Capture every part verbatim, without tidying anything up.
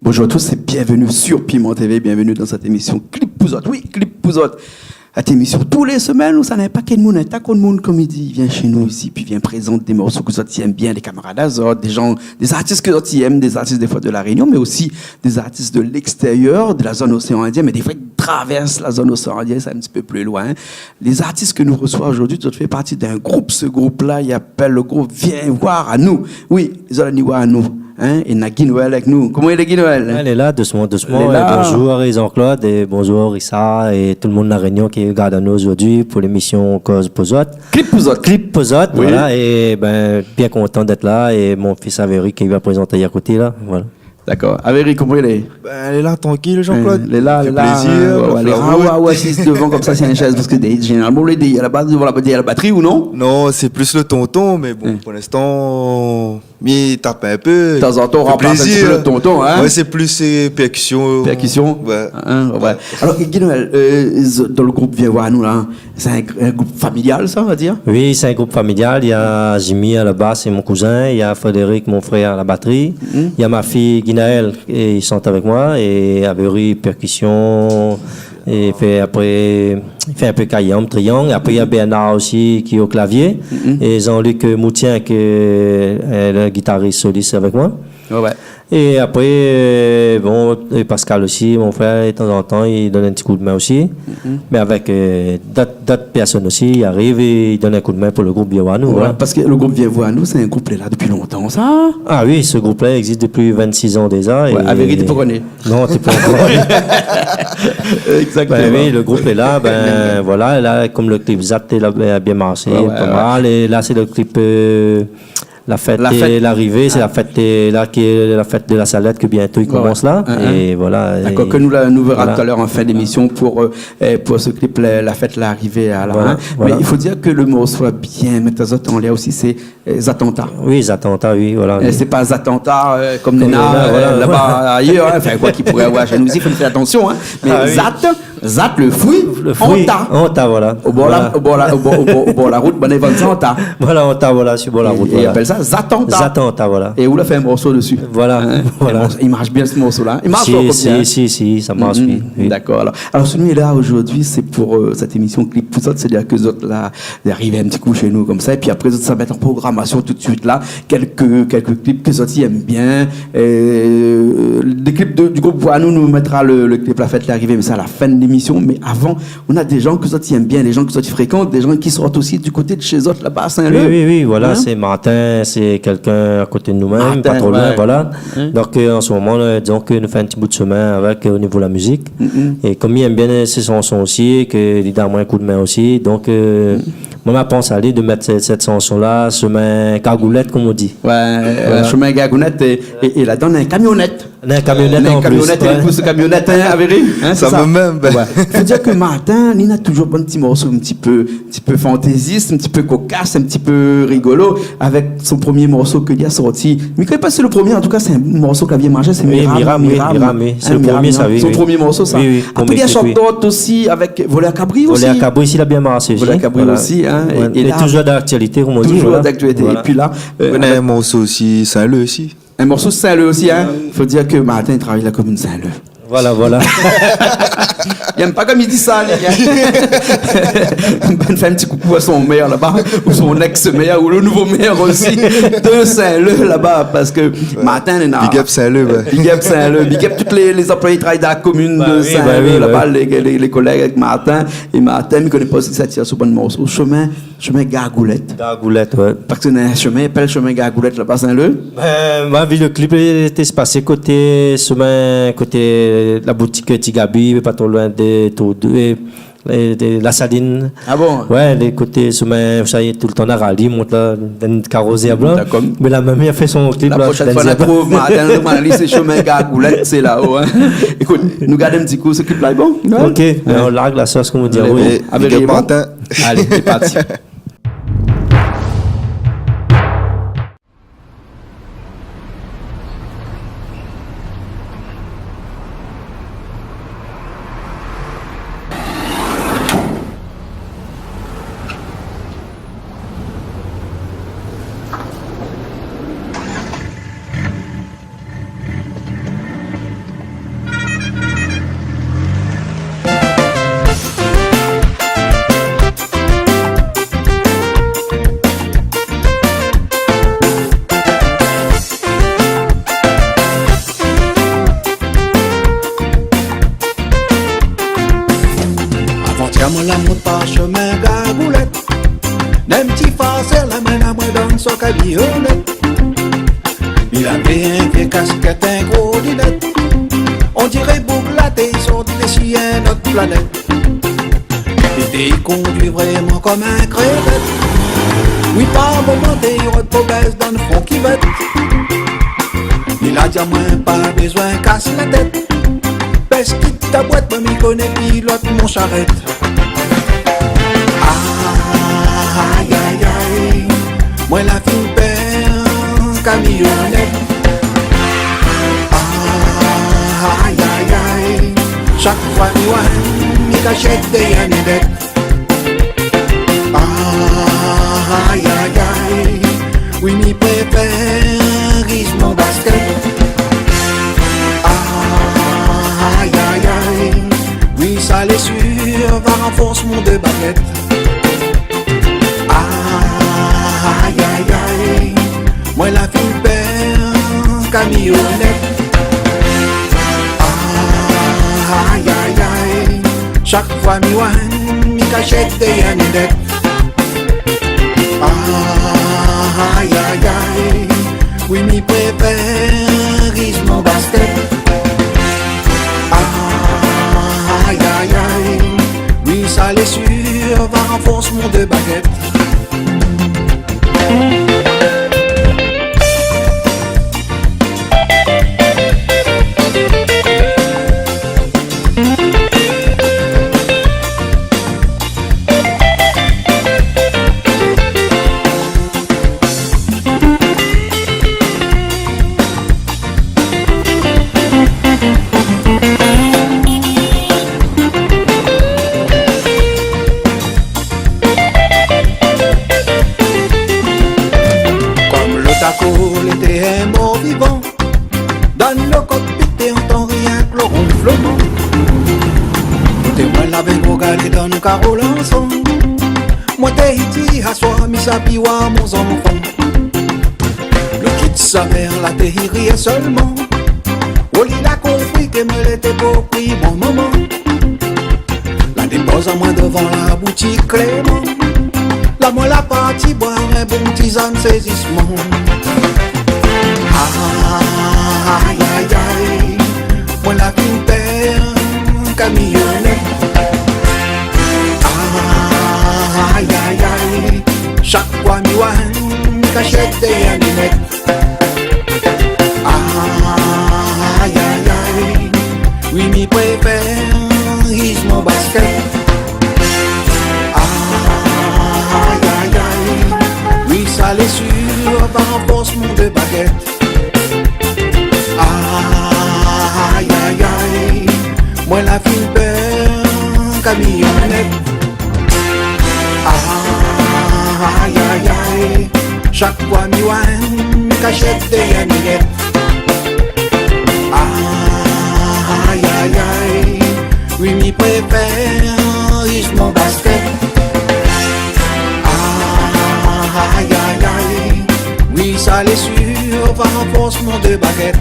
Bonjour à tous et bienvenue sur Piment T V, bienvenue dans cette émission Clip pou zot. Oui, Clip pou zot. Sèt émisyon tou lé semèn ousa néna in pakèt moun, in ta de moun, konm i di, i vien shé nou isi, pi i vien prézant dé morso ke zot i èm bien, dé kamarad a zot, dé jan, dé zartis ke zot i èm, dé zartis défoi de La Réunion, mé osi dé zartis de lékstérièr, de la zone océan Indien, mé défoi i travèrs la zone océan Indien, sé in ti pé pli loin. Lé zartis ke nou resoi zordi, zot i fé parti d'in group. Se group-la i apèl le group Vien voir anou. Oui, zot i vien voir anou. Hein, é na Guy Noël avèk nou. Koman i lé, Guy Noël ? Lé la, dousman, dousman. Lé la. É bonjour Jean-Claude, é bonjour Richard, é tout le moun La Réunion ki regard anou zordi pou lémisyon Koz pou zot. Clip pou zot. Clip pou zot, oui. Voilà, é bin, bien kontan d'èt la, é mon fis Avery ki va prézant a koté la, voilà. Dakor. Avery, koman i lé ? Bin, lé la, trankil, Jean-Claude. Lé la, lé la, fé plézir, ouais, lé la, ouais, ouais, asiz dovan konmsa, sé in shèz, parske dé-, zénéralman, lé dèrièr la bas, dovan la, dèrièr la batri, ou non ? Non, sé plis le tonton, mé bon, pou linstan, mi tap in pé. Tazantan ou ranplas in ti pé le tonton, hein ? Ouais, sé plis, sé pèrkisyon. Pèrkisyon ? Ouais. Hein, ouais. Alor, Guy Noël, euh, dan le group Vien voir anou la, sé in, in group familial sa, on va dir ? Oui, sé in group familial. Na Jimmy a la bas, sé mon kouzin. Na Frédéric, mon frèr, a la batri. Mhm. Na mon fiy Guinaël, é i shant avèk moin. É Avery, pèrkisyon. É pi apré, i fé in pé kayanm, triang. Apré, na Bernard osi ki lé o klavié. Mhm. É Jean-Luc, euh, Moutien, ki lé, euh, le gitaris solis avèk moin. Ouais, ouais. É apré, euh, bon, é Pascal osi, mon frèr, tazantan, i donn in ti koudmin osi. Mhm. Mé avèk, euh, d'ot, d'ot pèrsone osi, i ariv é i donn in koudmin pou le group Vien voir anou, ouais, voilà. Parske le group Vien voir anou, sé in group lé la dopi lontan, sa ? Ah oui, se group-la i égzis dopi vinn-sis an déza. Ouais, é Avery té pankor né. Non, té pankor né. Exactement. Bin oui, le group lé la, bin, voilà, la, konm le clip Zat la, la bien marshé, ouais, ouais, pa mal. É la, sé le clip, euh, La fèt, la fèt, euh, larivé, sé la fèt, euh, la, ki lé la fèt de la salèt ke bientô i komans la. Ouais, ouais. É voilà. Dakor, é ke nou la, nou vèra talèr an fin d'émisyon pou, euh, euh, pou se clip, la, la fèt larivé, la, hein. Voilà, voilà. Mé i fo dir ke le morso la bien mèt azot anlèr osi, sé, euh, Zatanta. Oui, Zatanta, oui, voilà, oui. Sé pa Zatanta, euh, konm néna, euh, laba, ayèr, hein. Anfin, koi, ki pouré avoir shé nou osi, fo fé atansyon, hein. Mé Zat, Zat le frui, le frui, an ta. An ta, voilà. O bor la, o bor la, o bor, o bor, o bor la rout, bann i vann sa an ta. Voilà, an ta, voilà, si bor la rout, voilà. É i apèl sa Zatanta. Zatanta, voilà. É ou la fé in morso dési. Voilà, voilà. Hein ? In morso, i marsh bien se morso-la. I marsh ankor bien. Si, si, si, sa i marsh, oui, oui. Dakor, alor. Alor, si nou lé la zordi, sé pou, euh, sèt émisyon Clip pou zot, sétadir ke zot la, i ariv in ti kou shé nou konmsa, épi apré, zot sa mèt an programasyon tout de suit la, kèlk, kèlk clip ke zot i èm bien, euh, dé clip de, du group Vien voir anou, nou mètra le, le clip La fèt larivé, mé sa a la fin de l'émisyon. Mé avan, na dé jan ke zot i èm bien, dé jan ke zot i frékant, dé jan ki sort osi du koté de shé zot laba, Saint-Leu. Oui, oui, oui, voilà, hein ? Sé Martin, sé kèlkin a koté de nou mèm, pa tro loin, voilà. Martin, ouais. Hein ? Donk, euh, an se moman, euh, dizon ke nou fé in ti bout de shomin avèk, euh, o nivo la mizik. Mm. É konm li èm bien, euh, sé shanson osi, ke li donn amoin in koudmin osi, donk, euh, moin, ma pans ali de mèt sèt, sèt shanson-la, Shomin Gagoulèt, konm i di. Ouais, euh, Shomin Gagoulèt, é, é, é ladan, néna in kamionèt. Néna in kamionèt an plis, ouais. Néna in kamionèt, li pous kamionèt, hein, Avery, hein, sé sa ? Sa mèm, bin. Ouais. Fo dir ke Martin, li néna touzour bann ti morso in ti pé, in ti pé fantézis, in ti pé kokas, in ti pé rigolo, avèk son promié morso ke li la sorti. Mi koné pa si sé le promié, an tou ka, sé in morso ke la bien marshé, sé Miram, Miram, oui, Miram. Miram, oui. Sé le promié, sa, oui, oui. Son promié morso, sa. Oui, oui, promié clip, oui. Apré, li la shant dot osi avèk Volèr Kabri osi. Volèr Kabri osi, la bien marshé osi. Voilà. Volèr Kabri osi, hein, é, é la, touzour d'aktialité, konm i di, touzour d'aktialité. Voilà. Épi la, euh, néna in morso osi, Saint-Leu osi. In morso Saint-Leu osi, hein. Fo dir ke Martin i travay la komin Saint-Leu. Voilà, voilà. Li èm pa konm i di sa, li, hein. Bin, fé in ti koukou a son mèr laba, ou son èks-mèr, ou le nouvo mèr osi de Saint-Leu laba, parske Martin, li néna... Big up Saint-Leu, ouais. Big up Saint-Leu, big up tout lé, lé anployé i travay dan la komin de Saint-Leu laba, lé, lé, lé kolèg avèk Martin. É Martin, mi koné pa si sa i tir sou bann morso. Shomin Shomin Gagoulèt. Gagoulèt, ouais. Parske néna in shomin i apèl Shomin Gagoulèt laba Saint-Leu. Bin, moin la vi le clip, li té pasé koté shomin, koté la boutik Ti Gabi, pa tro loin de, de, de, de La Saline. Ah bon ? Ouais, lé koté shomin, sa i lé toultan na rali, mont la, dann karozèr blan. Dakor. Mé la mèm, li la fé son clip la. La proshèn foi, nou trouv Martin, nou, li sé Shomin Gagoulèt, sé la-o, hein. Ékout, nou gard in ti kou se clip-la, lé bon ? Ouais. Ok, mé nou larg la sos, konm i di. Alé, oui. Bon, Avery, Martin. Alé, sé parti. kamionèt. Li lavé in vié kaskèt, in gro linèt. On diré boug la té i sorti dési in ot planèt. Li té i kondui vréman konm in krévèt. Oui, par moman té i rod po bès dan fon kivèt. Li la di amoin pa bézoin kas la tèt. Bès kit ta bwèt, moin mi koné pilot mon sharèt. Ay, ay, ay, moin la fine pèr kamionèt. Ay, ay, ay, shak foi mi oi, mi kashèt dèrièr linèt. Ay, ay, ay, oui, mi préfèr rizman baskèt. Ay, ay, ay, oui, sa lé sir, va ranfors mon dé bagèt. Ay, ay, ay, moin la fine pèr kamionèt. Ay, ay, ay, shak foi mi oi, mi kashèt dèrièr linèt. Ay, ay, ay, oui, mi préfèr rizman baskèt. Ay, ay, ay, oui, sa lé sir, va ranfors mon dé bagèt. Konm lo tako lété in mor vivan, dan lo kokpit té antan rienk lo ronfloman. Té moin lavé gro galé dan karo lansan. Moin té i di aswar mi sa pi oir mon zanfan. Lo kit sa mèr la té i ri sèlman. O li la konpri ke moin lété pou kwi mon momon. La dépoz amoin dovan la boutik Kléman. La moin la parti boir in bon tizane sézisman. Ay, ay, ay, moin la fine pèr kamionèt. Ay, ay, ay, shak foi mi oi, mi kashèt dèrièr linèt. Ay, ay, ay, oui, mi préfèr rizman baskèt. Ay, ay, ay, oui, sa lé sir, va ranfors mon dé bagèt. Ay, ay, ay, moin la fine pèr kamionèt. Ay, ay, ay, shak foi mi oi, mi kashèt dèrièr linèt. Ay, ay, ay, oui, mi préfèr rizman baskèt. Ay, ay, ay, oui, sa lé sir, va ranfors mon dé bagèt.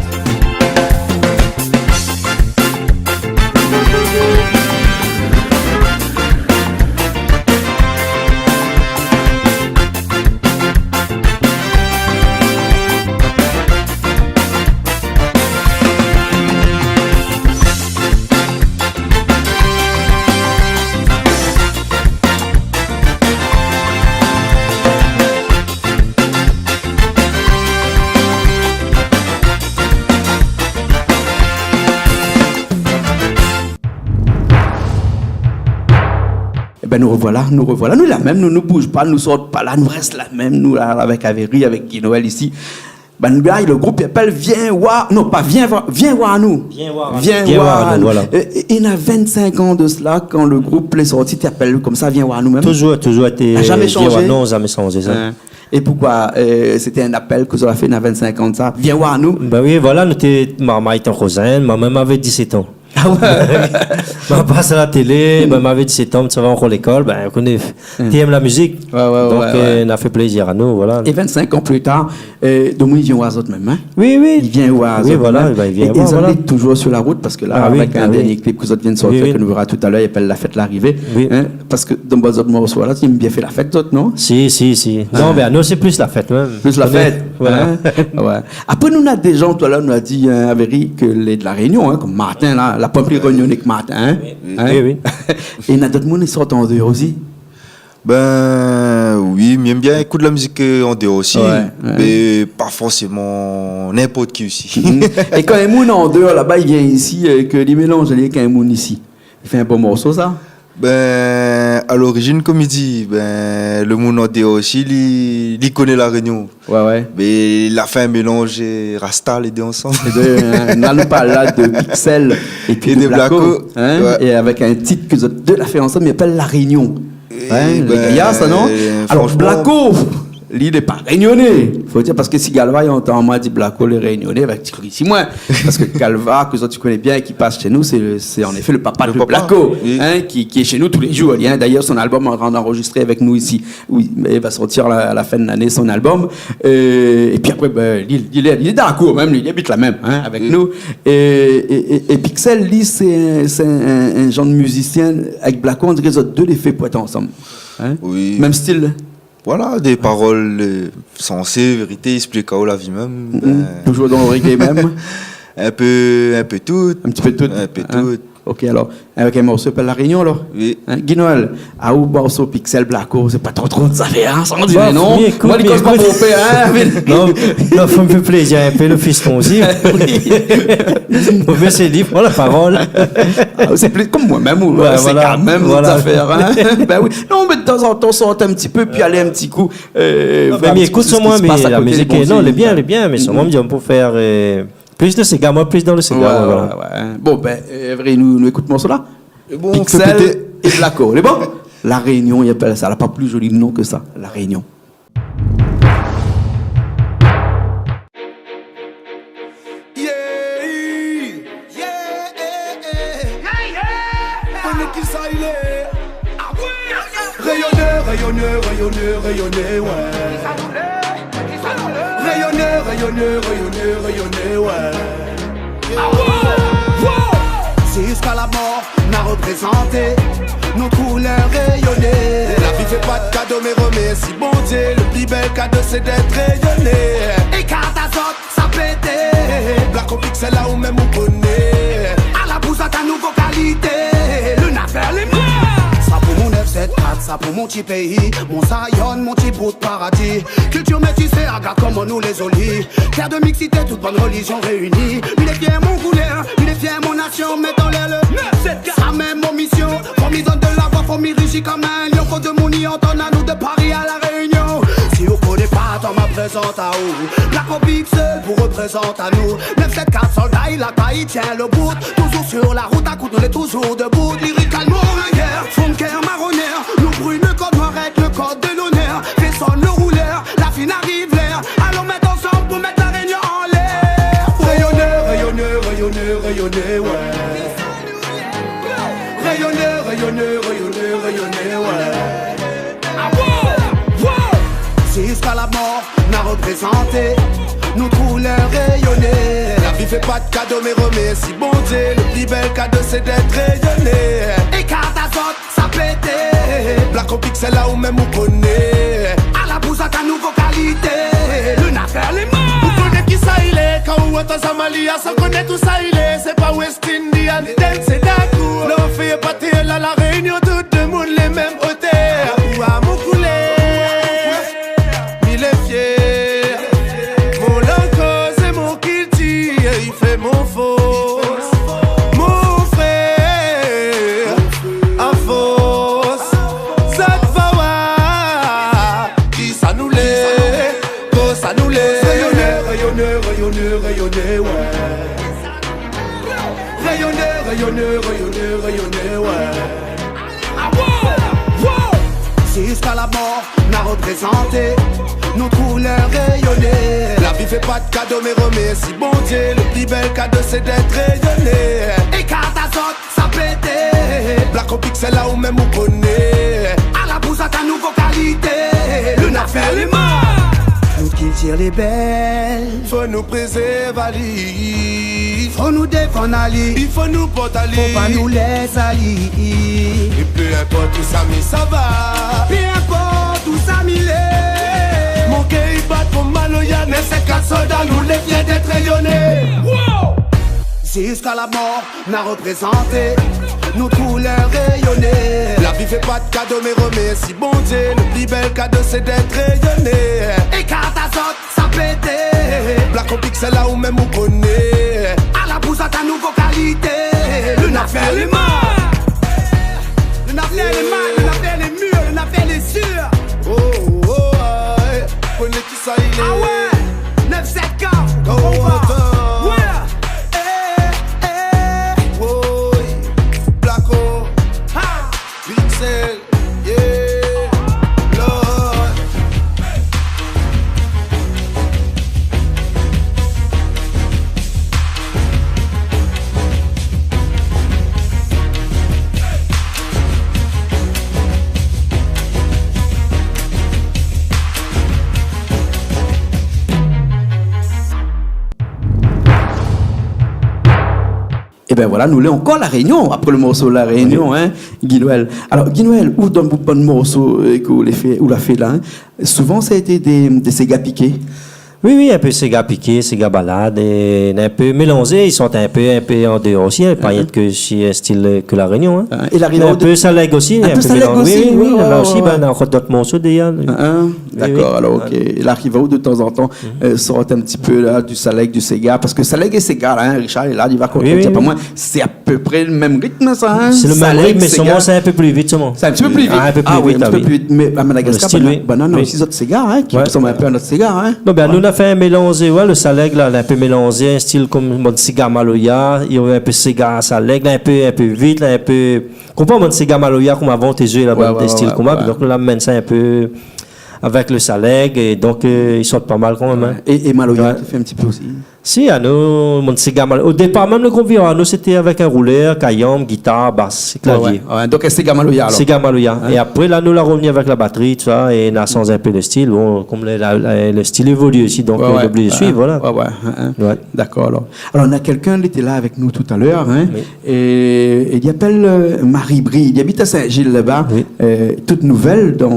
Ébin, nou rovoila, nou rovoila. Nou la mèm, nou, nou bouj pa, nou sort pa la, nou rès la mèm, nou la, avèk Avery, avèk Guy Noël isi. Bann gars, lo group i apèl Vien oir, non, pa Vien oir, Vien oir anou. Vien oir anou. Vien oir anou, voilà. É, é, néna vinn-sink an de sela, kan lo group lé sorti, té apèl konmsa, Vien oir anou mèm. Toujour, toujour été Vien oir anou. La zamé shanzé ? Non, zamé shanzé sa. Hin. É poukosa, euh, sété in apèl ke zot la fé néna vinn-sink an de sa, Vien oir anou ? Bin oui, voilà, nou té marmay tan kozin, moin mèm avé disèt an. Ah ouais. Ma pas la télé, ben, mavé disèt an, sa va ankor lékol, ben, ou koné, Hmm. Ti èm la mizik. Ouais, ouais, ouais. Donk, euh, na fé plézir anou, voilà. É vin-sink an pli tar, euh, domoun i vien oir azot mèm, hein ? Oui, oui. I vien oir azot mèm. Oui, voilà, ben, i vien oir, voilà. É zot lé toujour sur la rout, parske la, avèk in dèrnié klip ke zot i vien de sortir, ke nou vèra talèr, i apèl La fèt larivé. Oui. Hein ? Parske dan zot morso la, zot i èm bien fé la fèt, zot, non ? Si, si, si. Ah. Non, ben, nou, sé plis la fèt, mèm. Plis la fèt, hein ? Voilà. Ouais. Apré, nou na dé jan, talèr, nou la di, euh, avèk Eric, ke lé de La Rényon, hein, konm Martin, la, la pli rényoné ke Martin, hein ? Oui, oui. É na dot moun i sort an déor osi. Ben, oui, mi èm bien ékout la mizik, euh, an déor osi, mé pa forséman ninport ki osi. Mhm. É kan in moun an déor laba, i vien isi, euh, ke li mélanz ali èk in moun isi, i fé in bon morso, sa ? Ben, a lorizin, konm i di, ben, le moun an déor osi, li, li koné La Rényon. Ouais, ouais. Mé la fé in mélanz, euh, rasta, lé dé ansanm. É ben, euh, la, nou parl la de Pixel épi de Blacko, hein, é avèk in tit ke zot dé la fé ansanm, i apèl La Rényon. Hein, lé gayar, sa, non ? Alor, Blacko, li lé pa rényoné, fo dir, parske si Galva i antann amoin di Blacko lé rényoné, va tir isi moin. Parske Galva, ke zot i koné bien, ki pas shé nou, sé, sé an éfé le papa de Blacko, hein, ki, ki lé shé nou tou lé jour, hein. D'ayèr, son album lé anrozistré avèk nou isi. Oui, mé li va sortir a la, a la fin de lané, son album. Euh, épi apré, ben, li, li lé, li lé dan la kour mèm, li, li abit la mèm, hein, avèk nou. É, é, é, é Pixel, li, sé, sé in, in janr de mizisien, avèk Blacko, on diré zot dé lé fé pou èt ansanm. Hein ? Oui. Mèm stil. Voilà, dé parol, euh, sansé, vérité, ésplik aou la vi mèm. Mhm. Ben, toujour dan le reggae mèm. In pé, in pé tout. In ti pé tout. In pé tout. Hein ? Ok, alor, avèk in morso i apèl La Rényon, alor. Oui. Hein, Guy Noël, aou morso Pixel, Blacko, sé pa tro tro zafèr, hein, san di, non ? Moin, mi ékout, mi ékout. Non, non, fo mi fé plézir in pé le fiston osi. Mové, sé li, pran la parol. Ah, sé pli konm moin mèm, ou, ouais, sé kan mèm zafèr, hein. Ben oui. Non, mé de tan zan tan, sort in ti pé, pi alé in ti kou, euh, non, mé mi ékout sir moin, mé la mizik, non, lé bien, lé bien, mé sirman, mi di, pou fé, euh, Plis de séga, moin, plis dan le séga, ouais, voilà. Ouais, ouais. Bon, ben, euh, vré, nou, nou ékout morso la. Pixel é Blacko. Lé bon ? La Rényon, i apèl sa. La pa pli zoli non ke sa, La Rényon. Yeah, yeah, yeah, yeah. Koné kisa i lé. Rényoné, rényoné, rényoné, rényoné, ouais. Rényoné, rényoné, rényoné, rényoné, ouais. Ziska la mor, nou la reprézanté nout koulèr rényoné. La vi fé pa de kado, mé remèrsi Bondié. Le pli bèl kado, sé d'èt rényoné. Ékart azot, sa pété. Blacko, Pixel, aou mèm ou koné. A la bouzat, in nouvo kalité. Lune à faire les morts. Sa pou mon nèf sèt kat, sa pou mon ti péi, mon Zion, mon ti bout paradi. Kiltir métisé, agard koman nou lé zoli. Tèr de miksité, tout bann relizion réini. Mi lé fièr mon koulèr, mi lé fièr mon nasion, mèt anlèr le nèf sèt kat. Sa mèm mon mision, fo mi donn de la voi, fo mi riji konm in lion, fo demoun i antann anou de Paris à La Rényon. Si ou koné pa, atann ma prézant aou Blacko, Pixel pou reprézant anou. Nèf sèt kat solda, la kay i tien le bout. Toujour sur la rout, akout nou lé toujour debout. Lyrical moringèr, fon kèr maronèr. Nou bril le kod noir èk le kod de lonèr. Fé sonn le roulèr, la fine ariv lèr. Alon mèt ansanm pou mèt La Rényon anlèr. Rényoné, rényoné, rényoné, rényoné, ouais. Rényoné, rényoné, rényoné, rényoné, ouais. Ah, wow, wow. Ziska la mor, nou la reprézanté nout koulèr rényoné. La vi fé pa de kado, mé remèrsi Bondié. Le pli bèl kado, sé d'èt rényoné. Ékart azot, sa pété. Blacko, Pixel, aou mèm ou koné. A la bouzat, in nouvo kalité. Lune à faire les morts. Ou koné kisa i lé, kan ou antann Zamalia, sa koné tousa i lé. Sé pa West Indian, dance é dakou. Lo fé épaté la, La Rényon, tout demoun lé mèm otèr. Ou a mon koulèr, mi lé fièr. Mon lang, koz é mon kiltir, i fé mon fors. Mon frèr, a fors, zot va oir kisa nou lé, kosa nou lé. Rényoné, rényoné, rényoné, rényoné, rényoné, ouais. Rényoné, rényoné, rényoné, rényoné, ouais. Ah, wow, wow. Ziska la mor, nou la reprézanté nout koulèr rényoné. La vi Fé pa de kado, mé remèrsi Bondié. Le pli bèl kado, sé d'èt rényoné. Ékart azot, sa pété. Black on Pixel, la ou mèm ou koné. Ala bouz, atann nouvo kalité. Lune Affaire lé mor. Nout kiltir lé bèl. Fo nou prézèrv ali. Fo nou défann ali. I fo nou port ali. Fo pa nou lès ali. É pé inport ousa mi sava. Pé inport ousa mi lé. Mon kèr i bat pou maloya. Nèf sèt kat solda, nou lé fièr d'èt rényoné. Wow! Ziska la mor, na reprézanté nout koulèr rényoné. La vi fé pa de kado, mé remèrsi Bondié. Le pli bèl kado, sé d'èt rényoné. Ékart azot, sa pété. Black on Pixel, la ou mèm ou koné. Ala bouz, atann nouvo kalité. Lune Affaire lé mor. Lune Affaire lé mor, Lune Affaire lé mur, Lune Affaire lé sir. Oh, oh, oh, ouais. Koné kisa i lé. Ah ouais. Nèf sèt kat. Oh, konpa. Atann. Ouais. Eh, eh. Woy. Black on. Ha. Pixel. Yeah, Lord. Ében voilà, nou lé ankor La Rényon, apré le morso La Rényon, oui, in, Guy Noël. Alor, Guy Noël, ou dan out bann morso, euh, ke ou la fé, ou la fé la, in, souvan sa été dé, dé séga piké ? Oui, oui, in pé séga piké, séga balad, é in pé mélanzé, i sort in pé, in pé an déor osi, in, pa rienk si in stil, euh, ke La Rényon, in. Ah, é la ariv aou de... In pé salèg osi, in pé salèg mélanzé, osi, oui, oui, oui, la osi, ouais, bin, na ankor dot morso déor. Ah, ah, oui, dakor, oui. Alor, ok. É la ariv aou de tanzantan, euh, sort in ti pé la, du salèg, du séga, parske salèg é séga la, in, Richard lé la, li va kontredir pa moin, sé a pé pré le mèm ritm sa, in. Sé le mèm ritm, mé solman sé in pé pli vit solman. Sé in ti pé pli vit. Ah, in pé pli vit, ah oui. Mé a Madagascar, le stil, banna, oui, banna na osi zot séga, in, ki resanm in pé a nout séga, in. Non, bin, nou, nou la fé in mélanz, ouais, le salèg la, la in pé mélanzé, in stil konm bann séga maloya, néna in pé séga salèg, la in pé, in pé vit, la in pé, konpran, bann séga maloya konm avan té zoué la, ouais, bann stil konm sa, ouais. Donk nou la amenn sa in pé avèk le salèg, é donk, euh, i sort pa mal kanmèm, in. É, é maloya, ouais, té fé in ti pé osi. Si, anou, bann séga mal-, o dépar mèm le group Viro, anou sété avèk in roulèr, kayanm, gitar, bas, klavié. Ouais, ouais, ouais. Donk in séga maloya alor. Séga maloya. In ? É apré la, nou la revni avèk la batri, tousa, é nou la sanz in pé le stil. Bon, konm le, la, la, le stil i évolu osi, donk, ouais, euh, ouais, nou oblij suiv, voilà. Ouais, ouais, in, in. Ouais. Dakor alor. Alor, nou na kèlkin, li té la avèk nou talèr, in. Oui. É, é li apèl, euh, Marie Brie. Li abit a Saint-Gilles laba, oui, euh, tout nouvèl dan,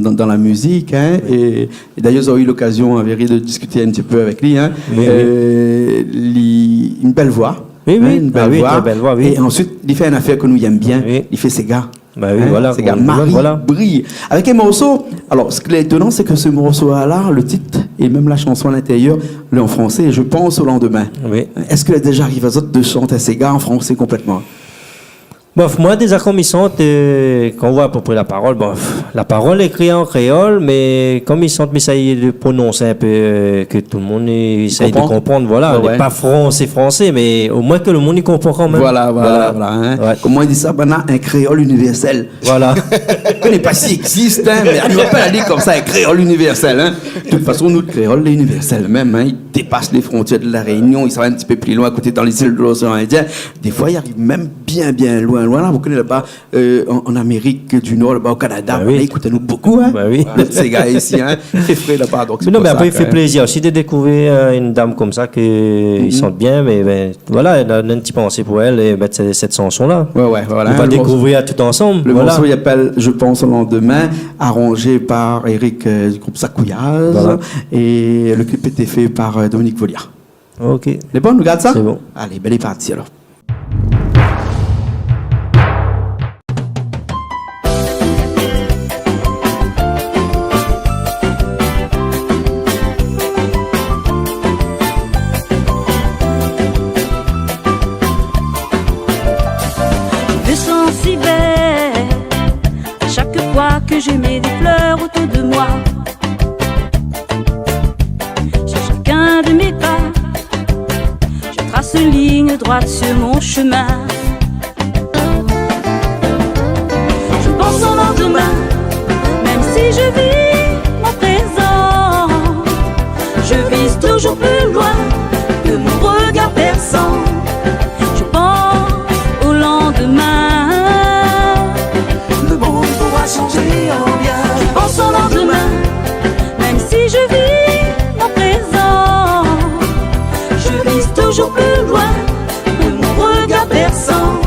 dan, dan la mizik, in. Oui. É, é dayèr, zot la u lokazion, in, vérité, de diskité in ti pé avèk li, in. Oui, oui. Euh, li, in bèl voi. Oui, oui. In, in bèl voi. Ah oui, trè bèl voi, oui. É ansuit, li fé in afèr ke nou yèm bien. Oui. Li fé séga. Bin oui, in, voilà, séga, voilà. Marie Brie. Avèk in morso, alor, sak lé étonan, sé ke se morso la, le tit, é mèm la shanson a l'intérieur, lé an fransé, Je pense au lendemain. Oui. Èske la déza ariv azot de shant in séga an fransé konplètman ? Bof, moin, déza, konm i shant, euh, kan ou voi a pé pré la parol, bof, la parol lé ékri an kréol, mé konm i shant, mi éséy de prononsé in pé, euh, ke tout le moun i éséy de konprann, voilà, ouais, ouais, pa fransé, fransé, mé omoin ke le moun i konpran kanmèm. Voilà, voilà, voilà, in. Ouais. Koman i di sa, banna, in kréol inivèrsèl. Voilà. Mi koné pa si i égzis, in, mé nou apèl ali konmsa, in kréol inivèrsèl, in. De tout fason, nout kréol lé inivèrsèl mèm, in. I dépas lé frontièr de La Rényon, i sava in ti pé pli loin, koté dan lé zil de l'oséan Indien. Défoi, i ariv mèm bien, bien loin, loin la. Ou koné laba, euh, an, an Amérik di Nor, laba o Kanada, ah oui, i ékout anou bonpé, in. Bin oui. Nout séga isi, in. I fé fré laba, donk sé pou sa ke... Mé non, mé apré, i fé plézir osi de dékouvrir, euh, in dam konmsa ke i shant bien, mé, bin, voilà, nou la, nou la in ti pansé pou èl é mèt sèt, sèt shanson la. Ouais, ouais, voilà. Nou va dékouvrir tout ansanm, voilà. Le morso, li apèl Je pense au lendemain, aranzé par Eric, euh, du group Sakouyaz. Voilà. É le klip lété fé par, euh, Dominique Volia. Ok. Lé bon, nou gard sa ? Sé bon. Alé, bin, lé parti alor. Je me sens si bête à chaque fois que je mets des fleurs autour de moi. Sur chacun de mes pas, je trace une ligne droite sur mon chemin. Je pense au lendemain, même si je vis mon présent. Je vise tout Toujours plus loin que mon regard perçant. Je pense au lendemain. Le monde pourra changer en bien. Je pense au lendemain, même si je vis mon présent. Je vise toujours plus loin que mon regard perçant.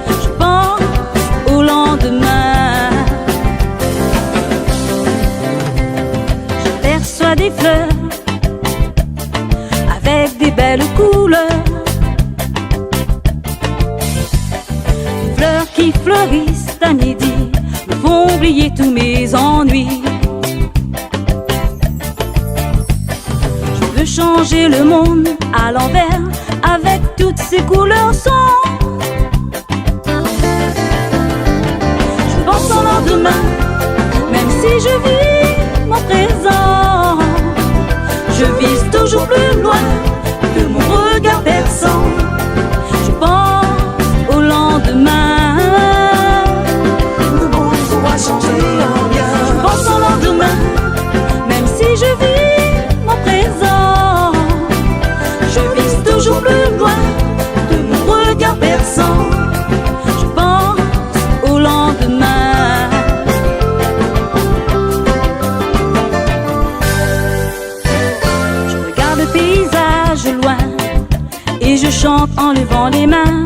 Je pense au lendemain. J'aperçois des fleurs avec des belles couleurs. Des fleurs qui fleurissent à midi me font oublier tous mes ennuis. Je veux changer le monde à l'envers avec toutes ses couleurs sombres. Je pense au lendemain, même si je vis mon présent. Je vise toujours plus loin que mon regard perçant. Je pense au lendemain. Le monde pourra changer en bien. Je pense au lendemain, même si je vis mon présent. Je vise toujours plus loin que mon regard perçant. Je pense au lendemain. Je regarde le paysage loin et je chante en levant les mains.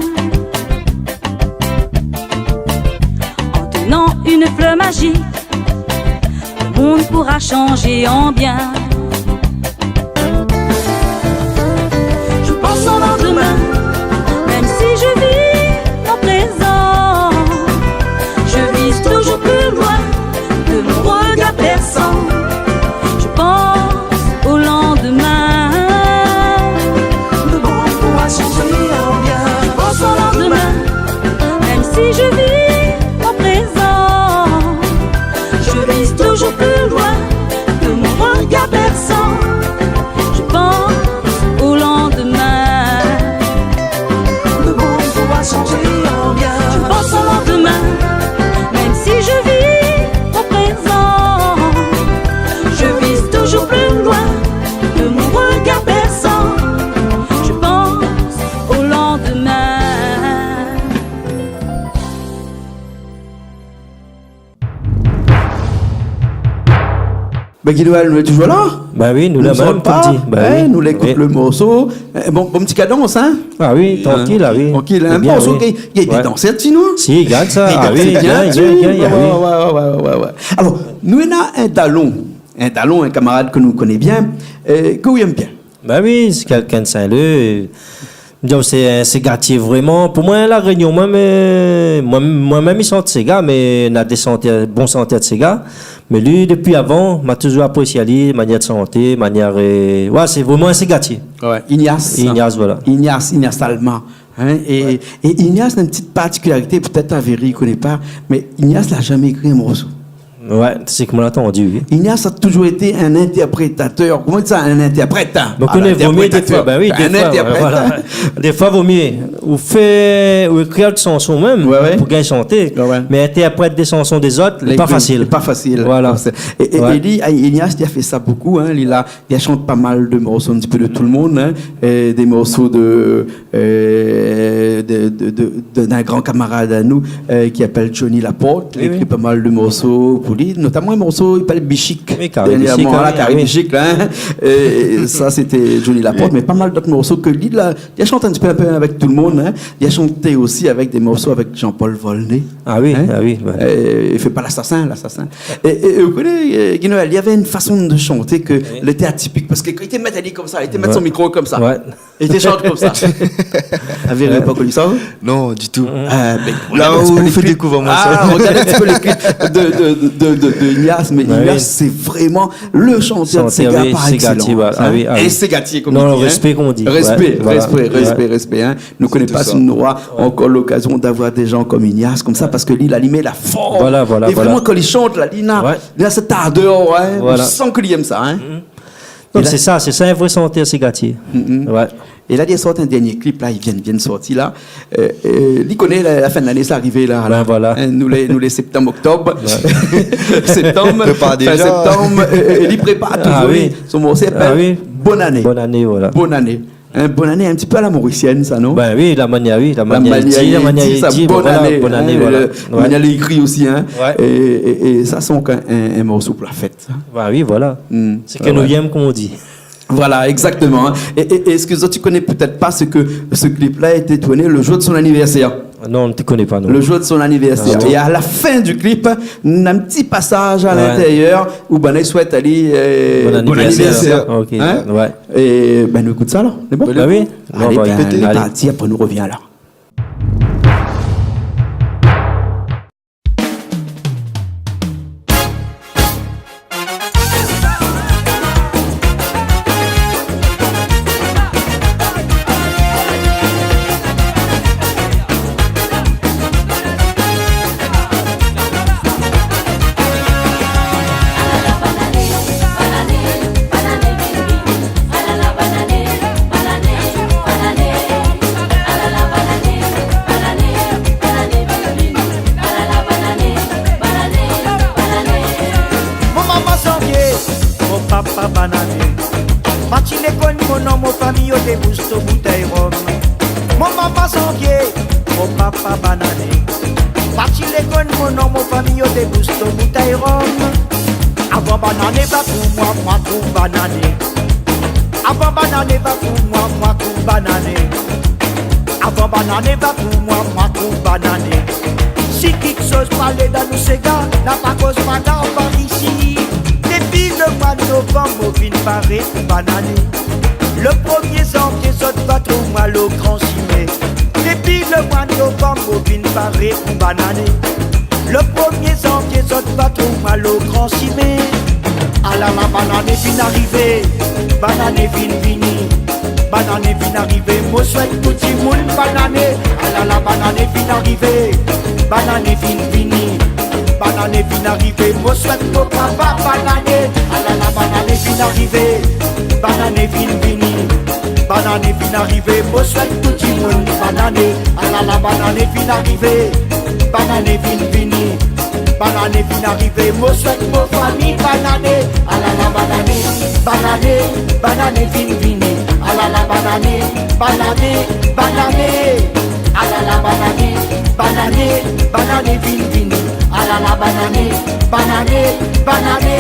En tenant une fleur magique, le monde pourra changer en bien. Je pense au lendemain, même si je vis mon présent. Je vise toujours plus loin que mon regard perçant. Je pense au lendemain. Le monde pourra changer en bien. Je pense au lendemain, même si je vis mon présent. Je vise toujours plus loin que mon regard perçant. Je pense au lendemain. Le monde pourra changer en bien. Je pense au lendemain, même si je vis au présent. Je vise toujours plus loin que mon regard perçant. Je pense au lendemain. Bin, Guy Noël, nou lé toujour la ? Ba oui, nou lé la, nou sort pa, konm di. Ba oui. Nou la ékout le morso. Bon, bon ti kadans, in ? A oui, trankil, a oui. Trankil, in. Bien, morso, oui. Gingn, gingn dansé dsi, non ? Si, gard sa. A oui, gingn, gingn, a oui. Wé, wé. Alor, nou néna in dalon, in dalon, in kamarad ke nou koné bien, ke ou yèm bien. Ba oui, sé kèlkin de Saint-Leu. Mi di aou, sé, sé ségatié vréman. Pou moin, La Rényon, moin, mé, moin, moin mèm, mi shant séga, mé na dé shantèr, bon shantèr de séga. Mé li, dopi avan, ma toujour aprésié ali, manièr de shanté, manièr, wé, sé vréman in ségatié. Wé, Ignace. Ignace, voilà. Ignace, Ignace Talma. In, é, é Ignace na in ti partikilarité, pétèt Avery i koné pa, mé Ignace la zamé ékri in morso. Wé, sé koman la antandi, oui. Ignace la toujour été in intèrprétatèr. Koman i di sa, in intèrprèt, in ? Donk, vo myé défoi, ba oui, défoi, voilà. Défoi, vo myé ou fé, ou ékri out shanson mèm pou gingn shanté, mé intèrprèt dé shanson dé zot, lé pa fasil. Lé pa fasil. Voilà. É, é li, Ignace, li la fé sa bonpé, in. Li la, li la shant pa mal de morso, in ti pé de tout le monde, in. É dé morso de, de, de, de, d'in gran kamarad anou, ki apèl Johnny Laporte. Li la ékri pa mal de morso pou li, notaman in morso i apèl Bichik. Oui, Kari Bichik, dèrnièrman, la, Kari Bichik, la, in. É sa, sété Johnny Laporte, mé pa mal d'ot morso ke li la, li la shant in ti pé, in pé avèk tout le monde, in. Li la shanté osi avèk dé morso avèk Jean-Paul Volnay. A oui, a oui, wé. I fé pa lasasin, lasasin. É, é, é ou koné, Guy Noël, li lavé in fason de shanté ke lété atipik, parske kan li té mèt ali konmsa, li té mèt son mikro konmsa. Wé. É té shant konmsa. Avé, ou la pa koni sa, ou ? Non, ditou. A bin, la, ou fé dékouvèr amoin sa. Rogard in ti pé le klip de, de, de, de, de Ignace, mé Ignace, sé vréman le shantèr de séga par ékselans. Shantèr, oui, séga, voilà. A oui, a oui. In ségatié, konm i di, in. Non, respé, konm i di. Respé, respé, respé, in. Nou koné pa si nou nora ankor lokazion d'avoir dé jan konm Ignace, konmsa, parske li, la, li mèt la form. Voilà, voilà. É vréman, kan li shant, la, li na, li na sèt ardèr, in. Voilà. Ou san ke li èm sa, in. Non, sé sa, sé sa in vré shantèr ségatié. Wé. É la, li la sort in dernié klip la, li vien, vien sorti la. Euh, euh, li koné la, la fin de lané sa arivé la. Ben voilà. Hein, nou lé, nou lé septanm, oktob. Ouais. Septanm, fin septanm, euh, euh, li prépar touzour, oui, son morso i apèl Bonne Année. Bonne Année, voilà. Bonne Année. Hein, Bonne Année, in ti pé a la morisièn sa, non ? Ben oui, la manièr, oui, la manièr i di, la manièr i di, sa, Bonne Année, hein, Bonne Année, voilà. La manièr lé ékri osi, hein. Ouais. É, é, é sa, sé in, in, in morso pou la fèt, sa. Ben oui, voilà. Hmm. Sé ke nou yèm, konm i di. Voilà, exactement, hein. É, é, é èske zot i koné pétèt pa, sé ke se klip la la été tourné le jour de son anniversaire. Non, mi koné pa, non. Le jour de son anniversaire. Non. É a la fin du klip, na in ti pasaz a l'intérieur, ousa banna i souèt ali, euh, bon anniversaire. Bon anniversaire. Ok, ouais. Hein ? É ben, nou ékout sa, alor. Lé bon ? Ben oui. Alé, ben, alé. Parti, apré nou rovien, alor. Mon momon zanvié, mon papa banané. Parti lékol, mon non, mon fami, yo té bousto boutèy rom. Mon momon zanvié, mon papa banané. Parti lékol, mon non, mon fami, yo té bousto boutèy rom. Avan banané va pou moin, moin kou banané. Avan banané va pou moin, moin kou banané. Avan banané va pou moin, moin kou banané. Si kiksoz pa lé dan nou séga, na pa koz bagar par isi. Dépi le moi de novanm, mo vin paré pou banané. Le premié zanvié, zot va trouv moin lo gran simé. Dépi le moi de novanm, mo vin paré pou banané. Le premié zanvié, zot va trouv moin lo gran simé. Alala, banané vin arivé, banané vin vini, banané vin arivé, mo souèt tout dimoun banané. Alala, banané vin arivé, banané vin vini, banané vin arivé, mo souèt mo papa banané. Alala, banané vin arivé, banané vin vini, banané vin arivé, mo souèt tout dimoun banané. Alala, banané vin arivé, banané vin vini, banané vin arivé, mo souèt mo fami banané. Alala, banané, banané, banané vin vini. Alala, banané, banané, banané. Alala, banané, banané, banané vin vini. Alala, banané, banané, banané.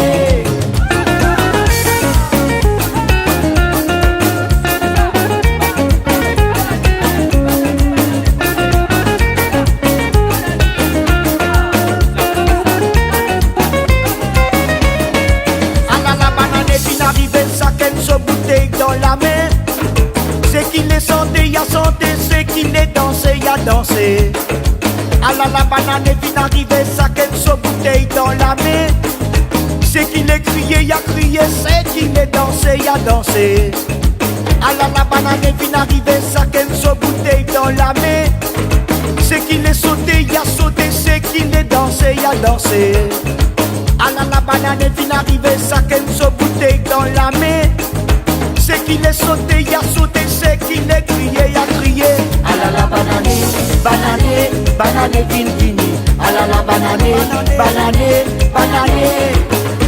Alala, banané vin arivé, sakenn so boutèy dan la min. Sak i lé santé, ya santé, sak i lé dansé, ya dansé. Alala, banané vin arivé, sakenn so boutèy dan la min. Sak i lé kriyé, ya kriyé, sak i lé dansé, ya dansé. Alala, banané vin arivé, sakenn so boutèy dan la min. Sak i lé soté, ya soté, sak i lé dansé, ya dansé. Alala, banané vin arivé, sakenn so boutèy dan la min. Sak i lé soté, ya soté, sak i lé kriyé, ya kriyé. Alala, banané, banané, banané vin vini. Alala, banané, banané, banané.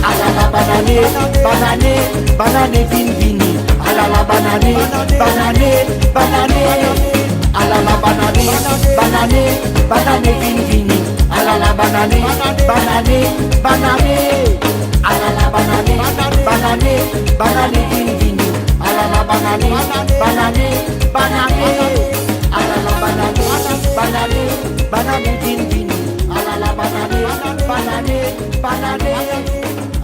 Alala, banané, banané, banané vin vini. Alala, banané, banané, banané. Alala, banané, banané, banané vin vini. Alala, banané, banané, banané. Alala, banané, banané, banané vin vini. Alala, banané, banané, banané. Alala, banané, banané, banané vin vini. Alala, banané, banané, banané.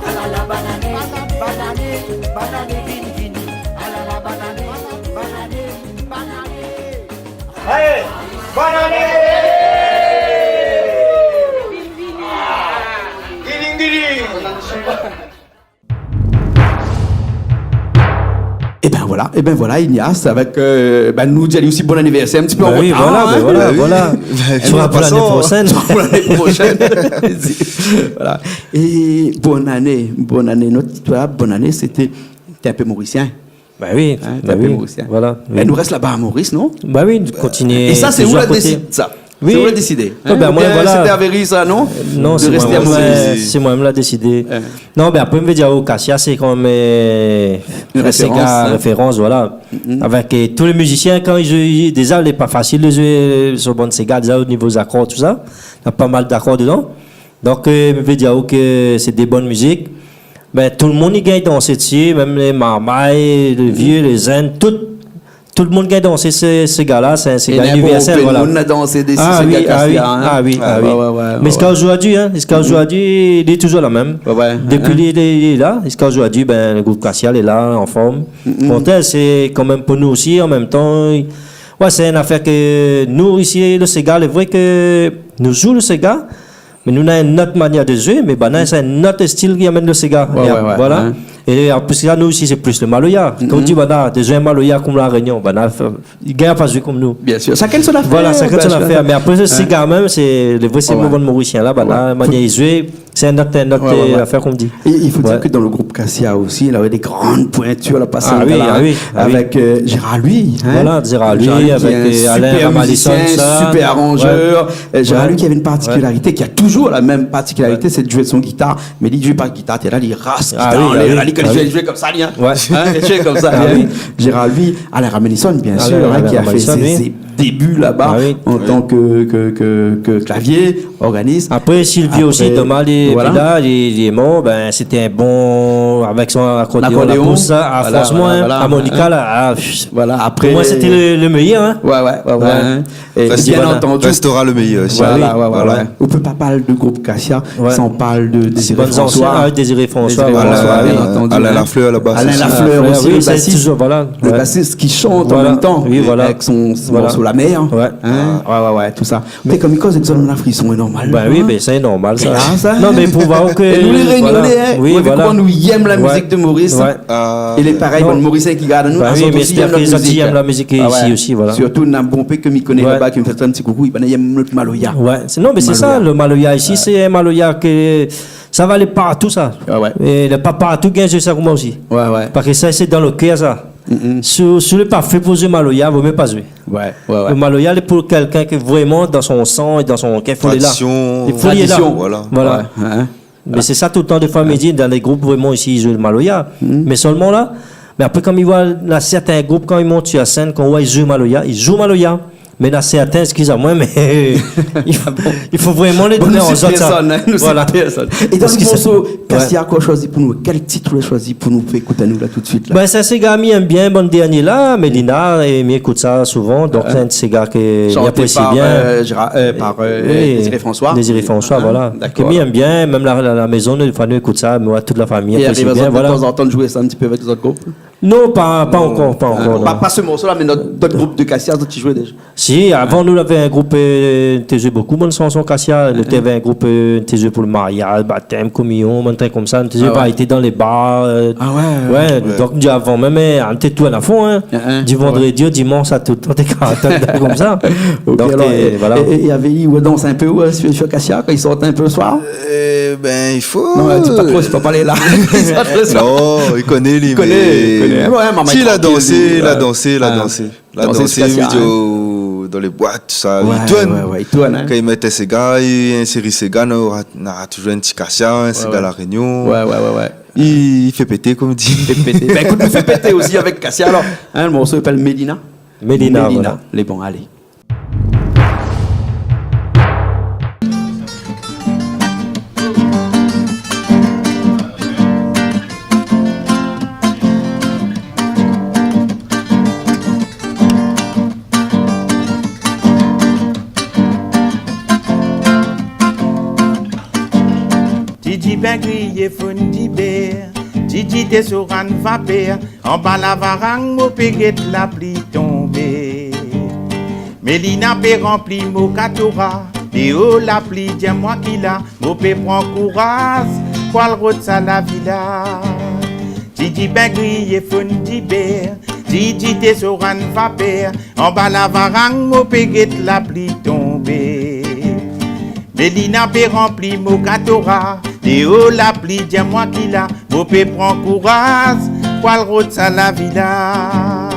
Alala, banané, banané, banané vin vini. Alala, banané, banané, banané. Alé, banané ! Giling, giling ! Ében voilà, ében voilà, Ignace, avèk, euh, bin, nou di ali osi bon anivèrsèr, in ti pé an rotar, hein. Bin oui, voilà, bin voilà, voilà. Bin oui. Sora pou lané proshèn. Sora pou lané proshèn. Voilà. É bon ané, bon ané. Nout, toi, bon ané, sété, té in pé morisien. Ba oui, in, ba oui. Morisien. Voilà, oui. É nou rès laba a Moris, non ? Ba oui, kontinié. É sa, sé ou la désid sa ? Oui. Sé ou la désidé, in ? Oubien moin, voilà. Oubien sété a Véry sa, non ? Non, sé moin, sé moin la désidé. Non, mé apré, mi vé dir, o Kasia, sé kan mèm, in, sé in référans, voilà. Avèk tout lé mizisien, kan i zoué, déza lé pa fasil de zoué su bann séga, déza o nivo zakor, tousa. Na pa mal d'akor dedan. Donk, mi vé dir, OK, sé dé bone mizik. Bin, tout le moun i gingn dansé dsi, mèm lé marmay, lé vié, lé jenn, tout, tout le moun i gingn dansé sé, séga-la, sé in séga inivèrsèl, voilà. É nénport kèl moun la dansé dsi séga Kasia, in. A oui, a oui. Mé ziska zordi, in, ziska zordi, lé touzour la mèm. Dopi li, li, li lé la, ziska zordi, bin, le group Kasia lé la, an form. Kontrèr, sé kan mèm pou nou osi, an mèm tan, sé in afèr ke nou, isi, le séga, lé vré ke nou zoué le séga, mé nou na in not manièr de zoué, mé banna sé in not stil ki amenn le séga. É voilà. É an plis sa, nou isi, sé plis le maloya. Kan ou di banna, de zoué maloya kom La Rényon, banna, i gingn pa zoué kom nou. Biensir. Shakinn son afèr. Voilà, shakinn son afèr. Mé apré, le séga mèm, sé le vré, sé bann Morisien la, banna, manièr i zoué, sé in not, in not afèr, kom di. Et il faut dire que dans le groupe Kasia aussi, il avait des grandes pointures, la, passé avèk Gérard Louis, hein. Voilà, Gérard Louis, avèk Alain Ramalison, sa. Super arrangeur. Gérard Louis qui avait une particularité, qui a toujours la même particularité, c'est de jouer de son guitare. Mé li zoué pa gitar, té la, li ras gitar, li zoué, li zoué komsa, li, in. Li zoué komsa, li. Gérard Louis, Alain Ramalison, bien sûr, hein, qui a fait ses, ses débuts là-bas en tant que, que, que, que clavier, organiste. Apré, Sylvie osi, Thomas, li, voilà, li, li lé mor, bin, sété in bon, avèk son akordéon, la pous, sa, fransman, in, armonika, la, pou moin, sété le, le méyèr, in. Ouais, ouais, ouais, ouais. Et bien entendu, restera le meilleur aussi. Voilà, ouais, ouais. On peut pas parler de groupe Kasia sans parler de Désiré François. Désiré François, bien entendu, Alain Lafleur, la basse aussi. Alain Lafleur, oui, le bassiste, toujours, voilà. Le bassiste qui chante en même temps avec son, son morceau La Mer, hein. Ouais, ouais, ouais, tout ça. Mé kom i koz èk zot, la frison lé normal. Bin oui, bin sé normal, sa. Non, mé pou voir ke, é nou, lé Rényoné, in. Oui, voilà. Koman nou yèm la mizik de Moris, in. É lé parèy, bann Morisien ki gard anou, zot osi i yèm nout mizik, in. Bin oui, mé mi éspèr ke zot i yèm la mizik isi osi, voilà. Sirtou, na bonpé ke mi koné laba, ki fé in ti koukou, banna i yèm nout maloya. Ouais, sé, non, mé sé sa, le maloya isi, sé in maloya ke sa va alé partou, sa. É lé pa partou gingn zoué sa koman osi. Parske sa, sé dan le kèr, sa. Si, si ou lé pa fé pou zoué maloya, vo mié pa zoué. Le maloya, lé pou kèlkin ki vréman dan son san é dan son kèr, fo lé la. Tradision. Tradision, voilà. Voilà. Mé sé sa, toultan, défoi, mi di, dan lé group, vréman, isi, i zoué le maloya. Mé solman la, mé apré, kan mi voi, na sèrtin group, kan i mont su la sèn, kan ou voi i zoué maloya, i zoué maloya. Mé na sèrtin, eskiz amoin, mé i fo, i fo vréman lé donn azot, sa. Voilà. É dan le morso Kasia, koi ou la shoizi pou nou ? Kèl tit ou la shoizi pou nou fé ékout anou la tout suit la ? Bin, sé in séga mi yèm bien, bann dernié la, Mélina, é mi ékout sa souvan, donk sé in séga ke mi aprési bien. Chanté par, euh, Gérard, euh, par, euh, Désiré François. Désiré François, voilà. Ke mi yèm bien, mèm la, la, la mézon, défoi nou ékout sa, moin, tout la fami i aprési bien, voilà. É ariv azot de tanzantan zoué sa in ti pé avèk zot group ? Non, pa, pa ankor, pa ankor, non. Pa, pa se morso-la, mé nout, nout group de Kasia, zot i zoué déza. Si, avan nou lavé in group, euh, té zoué bonpé bann shanson Kasia. Nou té lavé in group, euh, té zoué pou le mariaz, batèm, kominyon, bann trik komsa. Nou té zoué pa, té dan lé bar, euh, ouais, donk, avan mèm, euh, nou té tourn a fon, in. Di vandredi o dimans, sa, toultan té karantan komsa. OK, donk, alor, euh, é, voilà. É, é, é avèk li, ou dans in pé, ou, euh, su, su Kasia, kan i sort in pé le soir ? Euh, bin, i fo. Non, di pa tro, sé pa parlé la. Non, i koné, li, i koné, mé i koné. Ouais, si, la dansé, la dansé, la dansé. La dansé, Kasia, mi di, dan lé boit, tousa, i tourn. Ouais, ouais, i tourn, in. Kan i mèt in séga, in séri séga, na, na touzour in ti Kasia, in séga La Rényon. Ouais, ouais, ouais, ouais. I, i fé pété, kom i di. I fé pété. Bin, ékout, nou fé pété osi avèk Kasia, alor. In, le morso i apèl Mélina. Mélina, voilà. Lé bon, alé. Didi bin griyé fonn dibèr, Didi té sou rann vapèr, anba la varang, mo pé gèt lapli tonbé. Mélina pé ranpli mo katora, déor lapli, di amoin ki la, mo pé pran kouraz, pou al rod sa lavi-la. Didi bin griyé fonn dibèr, Didi té sou rann vapèr, anba la varang, mo pé gèt lapli tonbé. Mélina pé ranpli mo katora, déor lapli, di amoin ki la, mo pé pran kouraz, Poil rod sa la vila.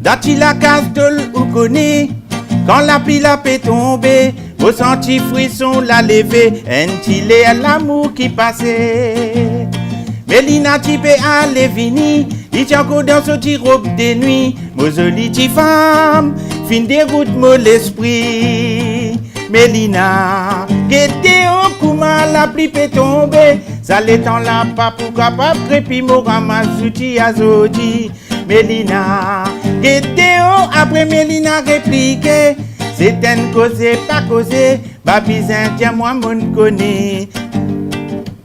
Dati la kaz tol ou koné, kan la pli la pé tonbé, ou santi frison la lévé, in ti lèr lamour ki pasé. Mélina ti pé alé vini, li ti ankor dan so ti rob de nui, mo zoli ti fanm, fine dérout mo léspri. Mélina, gété o kouman la pli pé tonbé, sa létan la pa pou kapab krépi, mo ramas zouti azordi. Mélina, gété o, apré Mélina répliké, sé tinn kozé pa kozé, pa bizin dir amwin, mo'nn koné.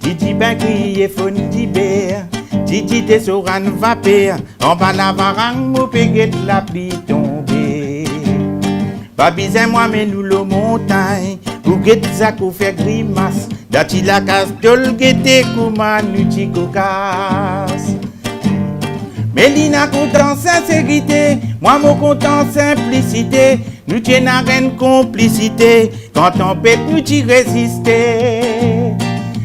Ti di pin kriyé fonn dibèr, ti di té soran vapèr, anba la varang mo pé gèt la pli tonbé. Pa bizin mwin amenn ou lo montagn, pou gèt zako fé grimas, dati la kaz tol gété kouman nou ti kokas. Mélina kontan sinsérité, mwin mo kontan sinplisité, nou ti néna in konplisité, kan tanpèt nou ti rézisté.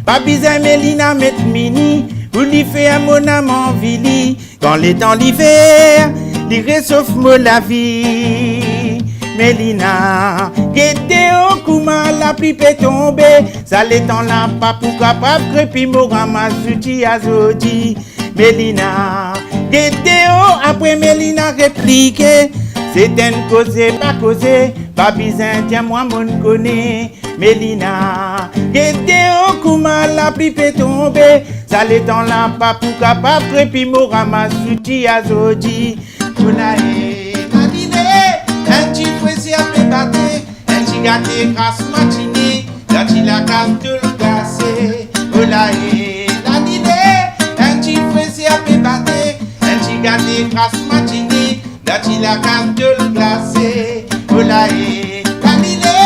Pa bizin Mélina mèt mini, pou li fé mon nam anvili, kan létan livèr, li résof mo lavi. Mélina, gété o kouman la pli pé tonbé, sa létan la pa pou kapab krépi, mo ramas zouti azordi. Mélina, gété o, apré Mélina répliké, sé tinn kozé pa kozé, pa bizin dir amwin, mo'nn koné. Mélina, gété o kouman la pli pé tonbé, sa létan la pa pou kapab krépi, mo ramas zouti azordi. Ola é la liné, in ti frézé a pé baté, in ti gaté gras matiné, dati la kaz tol glasé. Ola é la liné, in ti frézé a pé baté, in ti gaté gras matiné, dati la kaz tol glasé. Ola é la liné,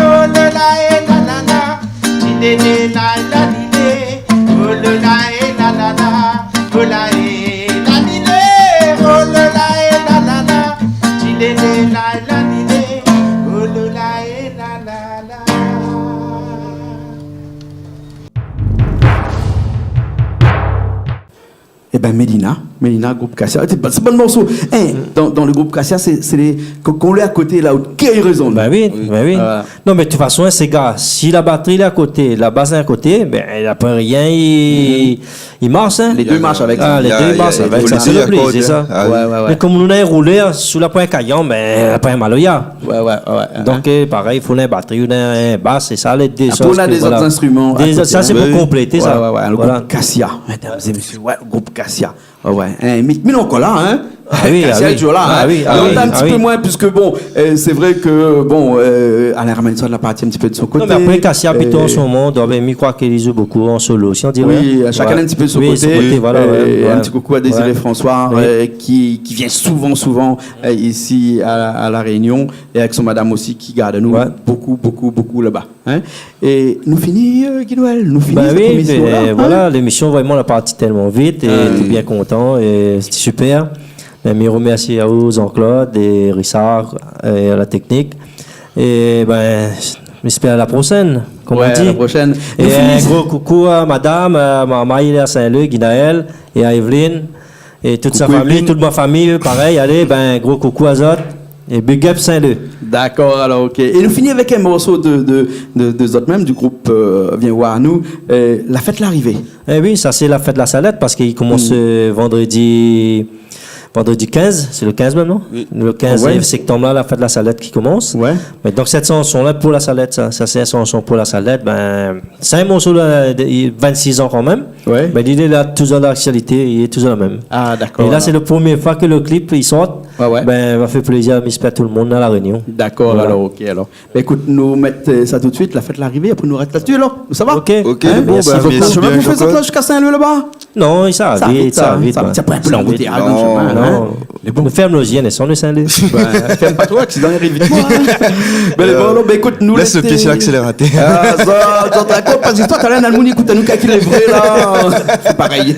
olola é la la la, ti lélé la la liné, olola é la la la. Ola é la liné, olola é la la la, ti lélé la la liné, olola é la la la. Ében, Mélina, Mélina, group Kassia. Sé bon, sé bon morso. Hein, dan, dan le group Kassia, sé, sé lé, kan, kan ou lé a koté la, ou kèy rézon. Bin oui, bin oui. Non, mé de tout fason, sé gar, si la batri lé a koté, la bas lé a koté, bin, la poin rien, i, i marsh, hein. Lé dé i marsh avèk sa. Ah, lé dé i marsh avèk sa. Sé le pli, sé sa. Ah oui. Mé kom nou néna in roulèr, si la poin kayan, bin, la poin maloya. Ouais, ouais, ouais. Donk, parèy, i fo in batri, in bas, sé sa, lé dé shoz. Apré, nou néna dé zot instriman a koté, hein. Sa, sé pou konplété sa. Ouais, ouais, le group Kassia, médam é mésyé. Ouais, le group Kassia. Ouais, ouais. Hein, mé, mé ankor la, hein. Ah oui, Kassia lé toultan la, hein. Ah oui, ah oui. Mé in ti pé moin, puisque bon, euh, c'est vrai que, bon, euh, Alain Ramanson la parti in ti pé de son koté. Non, mé apré, Kassia plito an se moman, donk, mi kroi ke li zoué bonpé an solo osi, on diré. Oui, shakinn in ti pé de son koté. Oui, son koté, voilà, ouais. In ti koukou à Désiré François, euh, qui, qui vient souvent, souvent, euh, ici à, à La Réunion, et avec son madame aussi, qui garde nous beaucoup, beaucoup, beaucoup là-bas. Hein ? É nou fini, euh, Guy Noël, nou fini sèt émisyon-la, hein ? Bin oui, mé voilà, lémisyon vréman la parti tèlman vit, é nou lé bien kontan, é sété super. Bin, mi romèrsi aou, Jean-Claude é Richard, é a la téknik. É bin, mi éspèr a la proshèn, kom on di. Ouais, a la proshèn. É in gro koukou a madam, a marmay, lé a Saint-Leu, Guy Noël, é a Evelyne. É tout sa fami, tout mon fami, parèy, alé, bin, gro koukou azot. É big up Saint-Leu. Dakor, alor, OK. É nou fini avèk in morso de, de, de, de zot mèm, du group, euh, Vien voir anou, euh, La fèt larivé. Eh oui, sa sé la fèt la salèt, parske i komans, euh, vandredi, vandredi kinz, sé le kinz mèm, non ? Oui. Le kinz sèktanm la, la fèt la salèt ki komans. Ouais. Mé donk, sèt shanson-la pou la salèt, sa. Sa, sé in shanson pou la salèt, bin, Sé in morso la, de, i, vinn-sis an kanmèm. Ouais. Mé li lé la, touzour dan laktialité, li lé touzour la mèm. Ah, dakor. É la, sé le promié foi ke le klip i sort. Ouais, ouais. Bin, va fé plézir, mi éspèr, tout le moun a La Réunion. Dakor, alor, OK, alor. Bin, ékout, nou mèt, euh, sa tout suit, La fèt larivé, apré nou arèt la-dsi, alor. Sa va ? OK. OK, bon, bin, mèrsi bien, Jean-Claude. Ou fé sa, la, ziska Saint-Leu, laba ? Non, i sava vit, sa, sa vit, sa vit, ouais. Sa pran in pé lanboutéyaz dan le shemin, hein. Non. Mé bon. Nou fèrm lo zié, nou désann, nou désann. Ouais, fèrm pa tro, aksidan i ariv vit, koi. Bin, bon, alor, bin, ékout, nou lès le pié su laksélératèr. Ah, sa, sa, dakor, parske talèr, néna le moun i ékout anou, kan i lé vré, la. Sé parèy.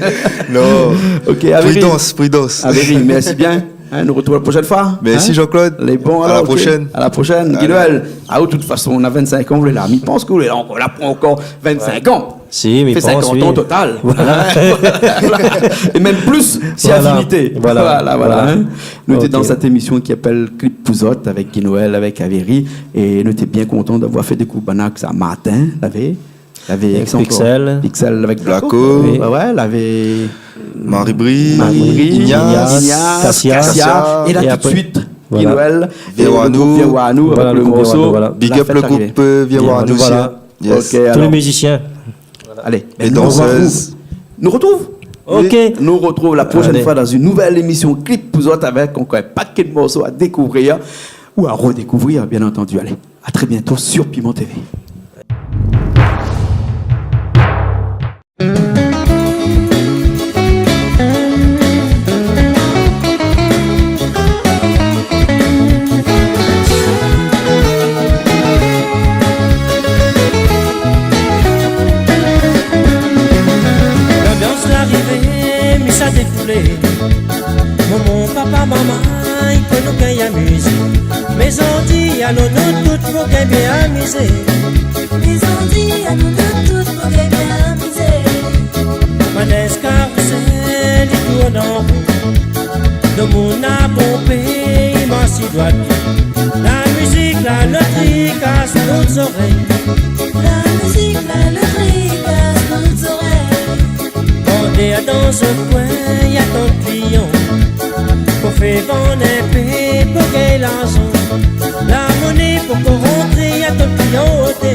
Non. OK, Avery. Prudence, prudence. Avery, mèrsi bien. Hein, nou retrouv la proshèn foi. Mèrsi, Jean-Claude. Lé bon, alor, OK. À la prochaine. À la prochaine. Allez. Guy Noël, ah, ou, de tout fason, ou na vinn-sink an, ou lé la. Mi pans ke ou lé la ankor, la pran ankor vinn-sink an. Si, mi pans, oui. Fé sinkant an total. Voilà. Voilà. É mèm plis, si afinité. Voilà. Voilà, voilà, hein. Nou té dan sèt émisyon ki apèl Clip pou zot avèk Guy Noël, avèk Avéry. É nou té bien kontan d'avoir fé dékouvèr banna sa matin, lavé. Lavé Pixel. Pixel avèk Blacko. Blacko. Oui. Ouais, ouais, lavé Marie-Brie, Marie-Brie, Ignace, Ignace, Cassia. Cassia. É la, tout de suite, Guy Noël, é le group Vieux Warnou avèk le morso La fête est arrivée. Voilà. Big up le group, euh, Vieux Warnou osi, hein. Yes. OK, alor. Tous les musiciens. Allez, é nou retrouv. Danseuses. Nou retrouv. OK. Nou retrouv la proshèn foi dan une nouvelle émission Clip pou zot avèk ankor in pakèt morso a dékouvèr ou a redékouvèr, bien entendu. Allez, à très bientôt sur Piment T V. Lanbians la arivé, mi sa défoulé. Momon, papa, momon, i fo nou gingn amizé. Mé zordi, alon nou tout pou gingn bien amizé. Mé zordi, alon nou tout pou gingn bien amizé. Manèz karousèl i tourn an rou. Domoun na bonpé, i marsh si dwat. La mizik, la lotri kas nout zorèy. La mizik, la lotri kas nout zorèy. Vandèr dan zot koin, i atann klian. Pou fé vann in pé, pou gingn larzan. La moné pokor rantré, i atann klian oté.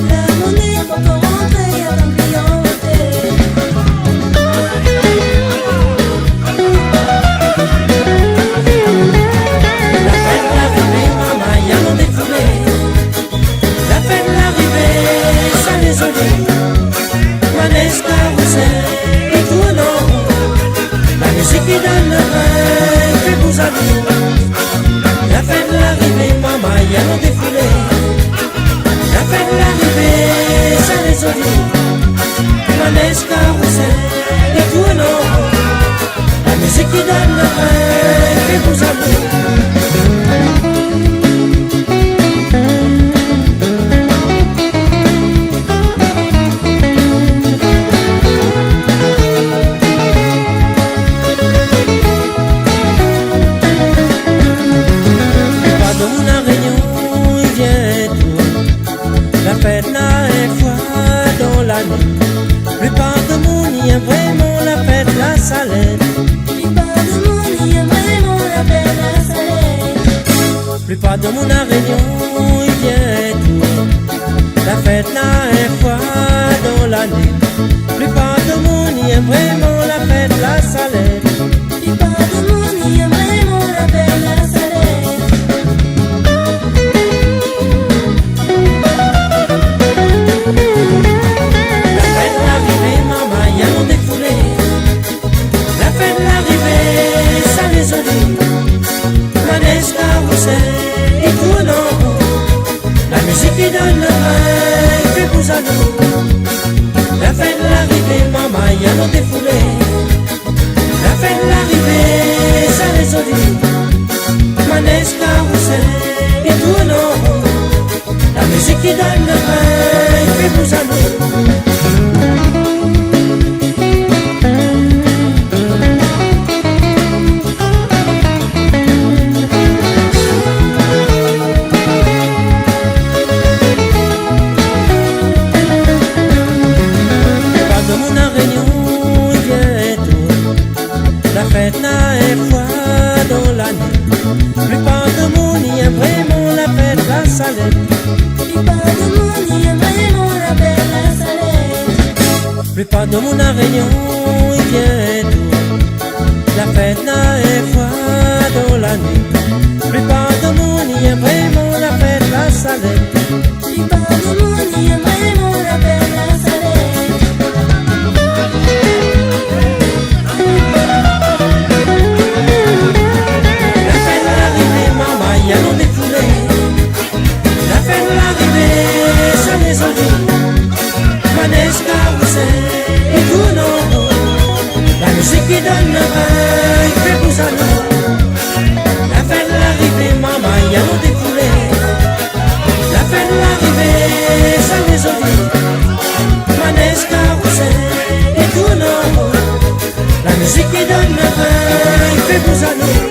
La moné pokor rantré, i atann klian oté. La fèt la arivé, marmay alon défoulé. La fèt la arivé, sa lé zoli. Manèz karousèl i tourn an rou. La mizik i donn le vin, i fé bouz ali. La fèt la arivé, marmay alon défoulé. La fèt la arivé, sa lé zoli. Manèz karousèl i tourn an rou. La mizik i donn le vin, i fé bouz ali. Plipar domoun La Rényon i vien tourn. La fèt na in foi dan lané. Plipar domoun i èm vréman la fèt La Salèn. Plipar domoun i èm vréman la fèt La Salèn. Plipar domoun La Rényon i vien tourn. La fèt na in foi dan lané. Plipar domoun i èm vréman la fèt La Salèn. Plipar domoun i èm vréman la fèt La Salèn. La fèt la arivé, marmay alon défoulé. La fèt la arivé, sa lé zoli. Manèz karousèl i tourn an rou. La mizik i donn le vin, i fé bouz ali. La fèt la arivé, marmay alon défoulé. La fèt la arivé, sa lé zoli. Manèz karousèl i tourn an rou. La mizik i donn le vin, i fé bouz ali. Plipar domoun La Rényon i vien tourn. La fèt na in foi dan lané. Plipar domoun i èm vréman la fèt La Salèn. Plipar domoun i èm vréman la fèt La Salèn. Plipar domoun La Rényon i vien tourn. La fèt na in foi dan lané. Plipar domoun i èm vréman la fèt La Salèn. Plipar domoun i èm vréman la fèt La Salèn. La fèt la arivé, marmay alon défoulé. La fèt la arivé, sa lé zoli. Manèz karousèl i tourn an rou. La mizik i donn le vin, i fé bouz ali. Pou sa nou